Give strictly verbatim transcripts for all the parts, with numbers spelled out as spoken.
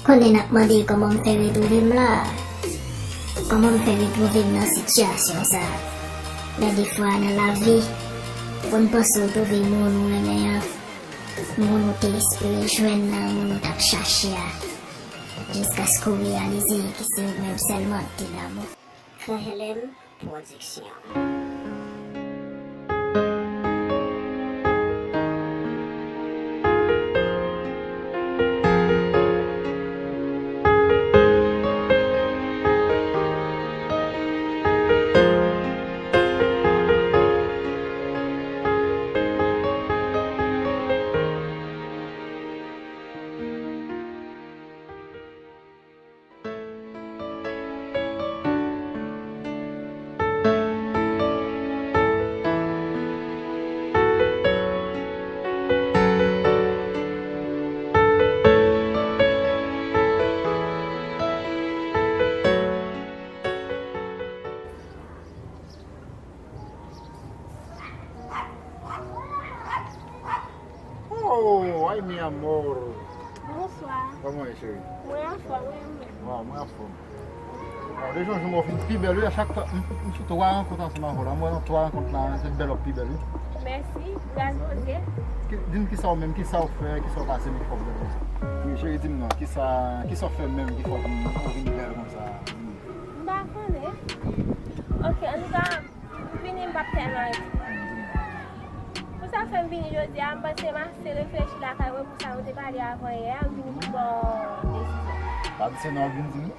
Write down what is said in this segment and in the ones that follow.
Konnen n ap mande kòman m fè retwouve m la. Kòman m fè retwouve m nan sitiyasyon sa? Gen de fwa nan lavi, pou n panse w twouve moun ou renmen an, moun ou te espere jwenn nan, moun ou t ap chache a, jiskaske w reyalize ke se ou menm sèlman ki te damou. Frè Helem Pwodiksyon. Oh, ay, mi amor. Bonswa. Kòman w ye, cheri? Mwen anfòm, wi, mwen. Waw, mwen anfòm. Waw, de jou an jou, mwen vin pi bèl, wi. A chak fwa, m, m fè twa rankont ansanm avè w la. Mwen nan twa rankont la, se bèl w ap pi bèl, wi. Mèsi, gras Bondye. Ki, di m kisa w menm, kisa w fè, kisa w pase, men ki fè w bèl konsa? Wi, cheri, di m non, kisa, kisa w fè menm, ki fè w vin, w vin bèl konsa? Di m. M pa konnen. Ok, antouka, vini, m p ap tèlman rete. Pou sa fè m vini jodi a, m panse m ase reflechi lakay mwen pou sa nou te pale avan yè a, m vini pou ba w desizyon. Pa di se non w vin di m non.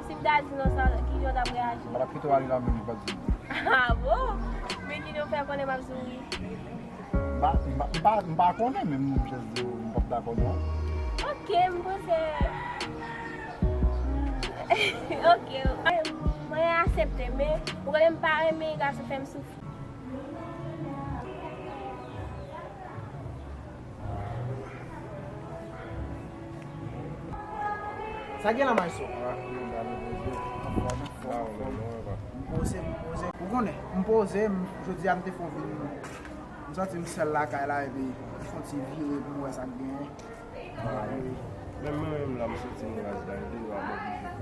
Si m ta di non, sa, kijan w t ap reyaji? M pa t ap kite w ale la menm, m pa t di non. Ah bon? Men kijan w fè konnen m ap di w wi? M pa, m pa, m pa, m pa konnen, men m jis di w m p ap dakò non. Ok, m panse. Ok, mwen aksepte, men ou konnen m pa renmen gason fè m soufri. Sa gen la, Mayso? Ah, nou ba nou Bondye. Anfòm, anfòm, anfòm. M poze, m poze. Ou konnen, m poze, m, jodi a m te fè yon vin. M santi m sèl lakay la, epi m fè yon ti vire pou m wè sa k genyen. Ah, wi. Menm mwen menm la, m soti m raz la, epi m ap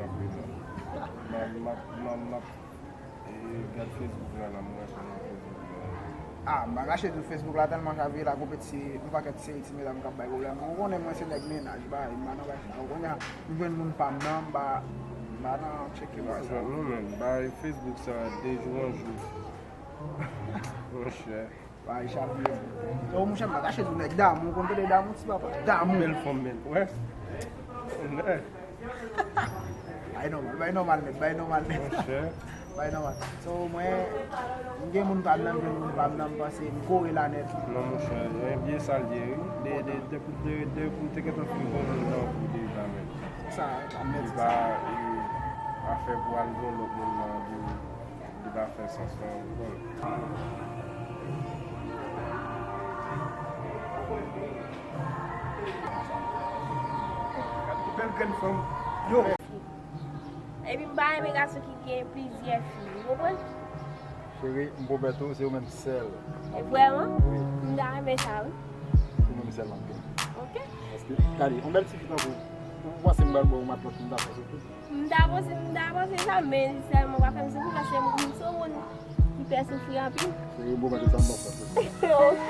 oblije kanpe la. M ap, m ap, m ap, m ap E, gad Facebook la, la, m wè sa nan Facebook la. Ah, m pa kache di w Facebook la tèlman chavire la, gon peti, yon pakèt seri ti medam k ap bay pwoblèm. Ou konnen mwen se nèg mennaj, bay, m pa nan bay sa. Ou konnen, m jwenn moun pa m nan, m pa, m pa nan tcheke bay sa. Non, men, bay Facebook sa, de jou an jou. Monchè. Bay chavire. Yo, monchè, m pa kache di w nèg damou, ou konn tande damou, ti papa? Damou. Bèl fanm, men, wè. Bay nòmal, bay nòmal nèt, bay nòmal nèt. Monchè. Bay nòmal. So, mwen, m gen moun pa m nan, m gen moun pa m nan, m panse m kore la nèt. Non, monchè, e byen sa l ye, wi. De, de, de, de, de, pou m te gentan fin gon moun nan pou deja, men. Sa, sa nèt, sa. Li pa, e, afè pou al gon lòt moun nan, li pa fè sans non, ou konprann. Bèl grenn fanm. Yo. Epi m pa renmen gason ki gen plizyè fi, ou konprann? Cheri, m pwomèt ou, se ou menm sèl. E vrèman? Wi. M ta renmen sa, wi. Se ou menm sèl m ap gen. Ok. Paske, gade, yon bèl tifi tankou ou, ou panse m pral ba w yon matlòt pou m ta fè soufri? M ta panse, m ta panse sa, men sèlman w pa fè m soufri, paske m, m se yon moun ki pè soufri anpil. Cheri, bon, mwen, sa m pa fè. Ok.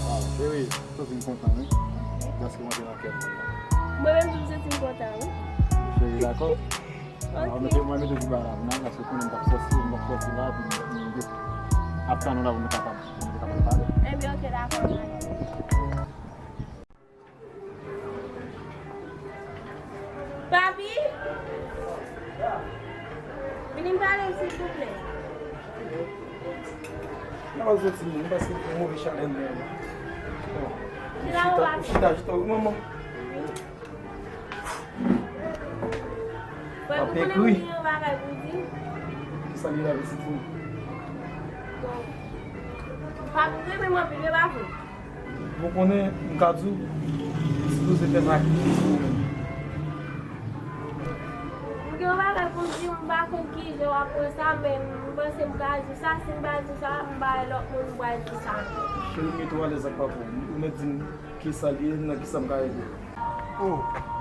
Waw, cheri, m santi m kontan, wi. Paske w antre nan kè m. Mwen menm tou, m santi m kontan, wi. Cheri, dakò? Ok. Mwen mete, mwen mete ti bagay la, non, paske konnen m t ap sòti, m t ap sòti la, epi m, m, m ap tann ou la pou nou kapab, pou nou kapab pale. Ebyen, ok, dakò. Papi? Vini m pale, silvouplè. Nan pa soti, m panse pou move chalè nan. Chita, chita, chita, wi, manman. Frè m, ou konnen m gen yon bagay pou di. Kisa li la, pitit mwen? Bon. Papi renmen m anpil, wi, pa vre? Ou konnen, m ka di w, li sipoze fè sakrifis pou ou menm. M gen yon bagay pou m di w, m pa konn kijan w ap pran sa, men m panse m ka di w sa, si m pa di w sa, m pa wè lòt moun m pral di sa ankò. Cheri, mete w alèz ak papa w. Ou mèt di m kisa l ye, nan kisa m ka ede w. Oh,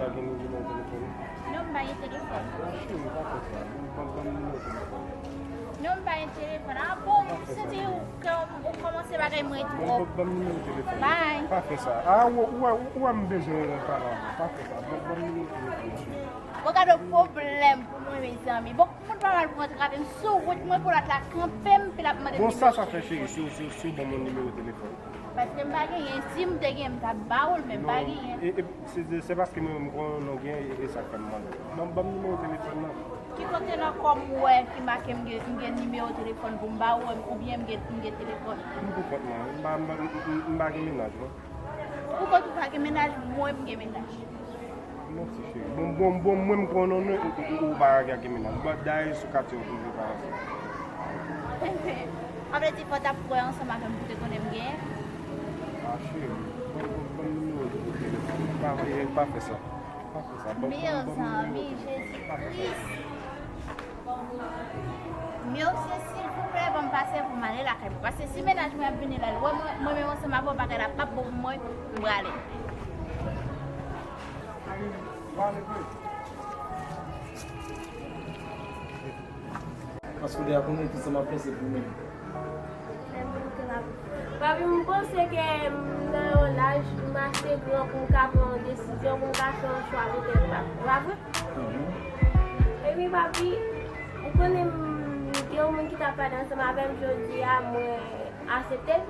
pa gen nimewo telefòn ou? Non, m pa gen telefòn. Cheri, pa fè sa. Ban m, ban m nimewo telefòn ou. Non, m pa gen telefòn. Ah bon, m santi ou, kè ou kòmanse bagay mwen twòp. Ban m nimewo telefòn ou. Bye. Pa fè sa. Ah, ou, ou, ou, ou wè m bezwen pale avè w. Pa fè sa. Ban m, ban m nimewo telefòn ou, cheri. Bon, gade pwoblèm pou mwen, mezanmi. Bon, moun pa mal pran trape m sou wout mwen, pou lòt la kanpe m, epi l ap mande m nimewo telefòn. Bon, sa, sa fè, cheri, si, si, si w ban mwen nimewo telefòn? Paske m pa genyen. Si m te genyen, m t ap ba ou l, men m pa genyen. Non, e, e, se, se, se paske mwen menm m konnen w gen, e, e sa k fè m mande w. Ban m, ban m nimewo telefòn nan. Ki kote nan kò m ou wè ki make m gen, m gen nimewo telefòn pou m ba ou, oubyen m gen, m gen telefòn? M pou kont mwen. M pa, m pa, m, m, m pa gen mennaj, non. Pou kont ou pa gen mennaj, mwen m gen mennaj. Mèsi, cheri. Bon, bon, bon, mwen m konnen w, ou, ou, ou pa gen, gen mennaj. Bon, dayè sou katye w toujou pa ansanm. Sa vle di fò w t ap kwè ansanm avè m pou w te konnen m genyen? Ah, cheri, ban, ban, ban m nimewo telefòn ou. Pa, pa fè sa. Pa fè sa. Ban, ban, ban m nimewo telefòn ou. Mezanmi, Jezi Kris. Mesye, silvouplè, ban m pase pou m ale lakay mwen. Paske si mennaj mwen ap vini la, l wè mwen, mwen menm ansanm avè w, bagay la p ap bon pou mwen, m prale. Paske w deja konnen tout sa m ap fè se pou mwen. Papi, m panse ke m nan yon laj, m ase gran pou m ka pran yon desizyon, pou m ka fè yon chwa pou tèt pa m. E pa vre? Mhm. Epi, papi, ou konnen m gen yon moun ki t ap pale ansanm avè m jodi a, mwen aksepte l.